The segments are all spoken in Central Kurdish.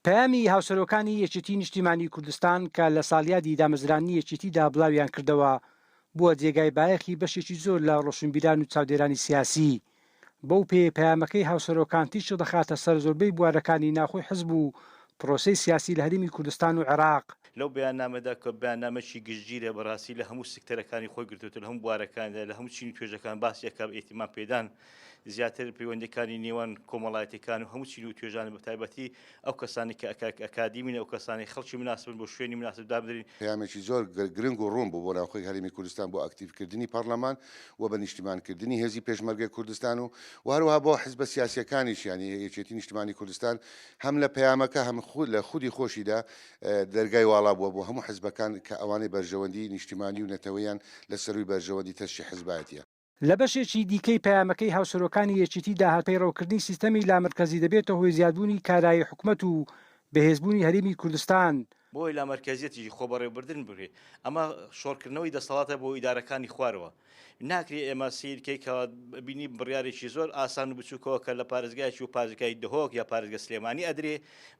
پەیامی هاوسەرۆکانی یەکێتی نیشتیمانی کوردستان کە لە ساڵیادی دامەزراندنی یەکێتیدا بڵاویان کردەوە، بووە جێگای بایەخی بەشێکی زۆر لە ڕۆشنبیران و چاودێرانی سیاسی. بەو پێیەی پەیامەکەی هاوسەرۆکان تیشک دەخاتە سەر زۆربەی بوارەکانی ناوخۆی حزب و پرۆسەی سیاسی لە هەرێمی کوردستان و عێراق. لەو بەیاننامەدا کە بەیاننامەکی گشتگیرە بەڕاستی لە هەموو سکتەرەکانی خۆی گرتووەتەوە لە هەموو بوارەکاندا لە هەموو چین و توێژەکان باسی ئەکا بە ئیهتیمام پێدان زیاتر پەیوەندیەکانی نێوان کۆمەڵایەتیەکان و هەموو چین و توێژان بە تایبەتی ئەو کەسانی کە ئەکادیمین ئەو کەسانی خەڵکی مناسبن بۆ شوێنی مناسب دابنرین. پەیامێکی زۆر گرنگ و ڕوون بوو بۆ ناوخۆی هەرێمی کوردستان بۆ ئەکتیڤکردنی پەڕلەمان و بە نیشتیمانکردنی هێزی پێشمەرگەی کوردستان و و هەروەها بۆ حزبە سیاسیەکانیش یانی یەکێتی نیشتمانی کوردستان هەم لە پەیامەکە هەم لە خودی خۆشیدا دەرگای واڵا بووە بۆ هەموو حزبەکان کە ئەوانەی بەرژەوەندی نیشتیمانی و نەتەوەیان لە سەرووی بەرژەوەندی تەسکی حزبایەتیە. لە بەشێکی دیکەی پەیامەکەی هاوسەرۆکانی یەکێتی دا هات پەیڕەوکردنی سیستەمی لامەرکەزی دەبێتە هۆی زیادبوونی کارایی حکومەت و بەهێزبوونی هەرێمی کوردستان. بۆیە لامەرکەزیەتیی خۆبەڕێوەبردن بکرێت، ئەمە شۆڕکردنەوەی دەسەڵاتە بۆ ئیدارەکانی خوارەوە، ناکرێ ئێمە سەیر کەی کە بینی بڕیارێکی زۆر ئاسان و بچووکەوە کە لە پارێزگایەکی و پارێزگای دهۆک یا پارێزگە سلێمانی ئەدرێ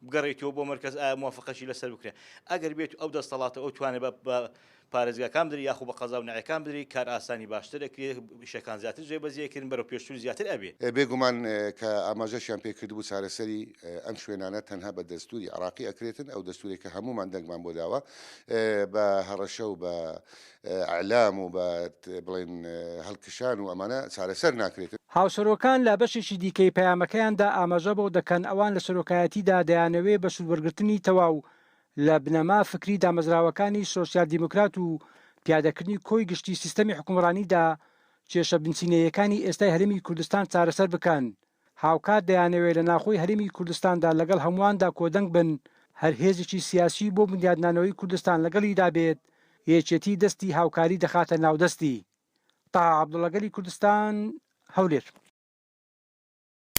بگەڕێتەوە بۆ مەرکەز ئایا موافقەشی لەسەر بکرێ ئەگەر بێت ئەو دەستەڵاتە ئەو توانێ بە پارێزگاکان بدرێ یاخو بە قەزا و ناحیەکان بدرێ کار ئاسانی باشتر ئەکرێ ئیشەکان زیاتر جێبەجێ ئەکرێن بەرەو پێشچوون زیاتر ئەبێ. بێ گومان کە ئاماژەشیان پێ کردبوو چارەسەری ئەم شوێنانە تەنها بە دەستوری عێڕاقی ئەکرێتن ئەو دەستورێک کە هەموومان دەنگمان بۆ داوە بە هەڕەشە و بە ئیعلام و بە بڵێن هەڵکشان و ئەمانە چارەسەر ناکرێتن. هاوسەرۆکان لە بەشێکی دیکەی پەیامەکەیاندا ئاماژە بەوە دەکەن ئەوان لە سەرۆکایەتیدا دەیانەوێ بە سوودوەرگرتنی تەواو لە بنەما فکری دامەزراوەکانی سۆسیال دیموکرات و پیادەکردنی کۆی گشتی سیستەمی حوکمڕانیدا کێشە بنچینەییەکانی ئێستای هەرێمی کوردستان چارەسەر بکەن، هاوکات دەیانەوێت لە ناوخۆی هەرێمی کوردستاندا لەگەڵ هەموواندا کۆدەنگ بن، هەر هێزێکی سیاسی بۆ بنیادنانەوەی کوردستان لەگەڵیدا بێت، یەکێتی دەستی هاوکاری دەخاتە ناودەستی. تەها عەبدوڵا گەلی کوردستان، هەولێر.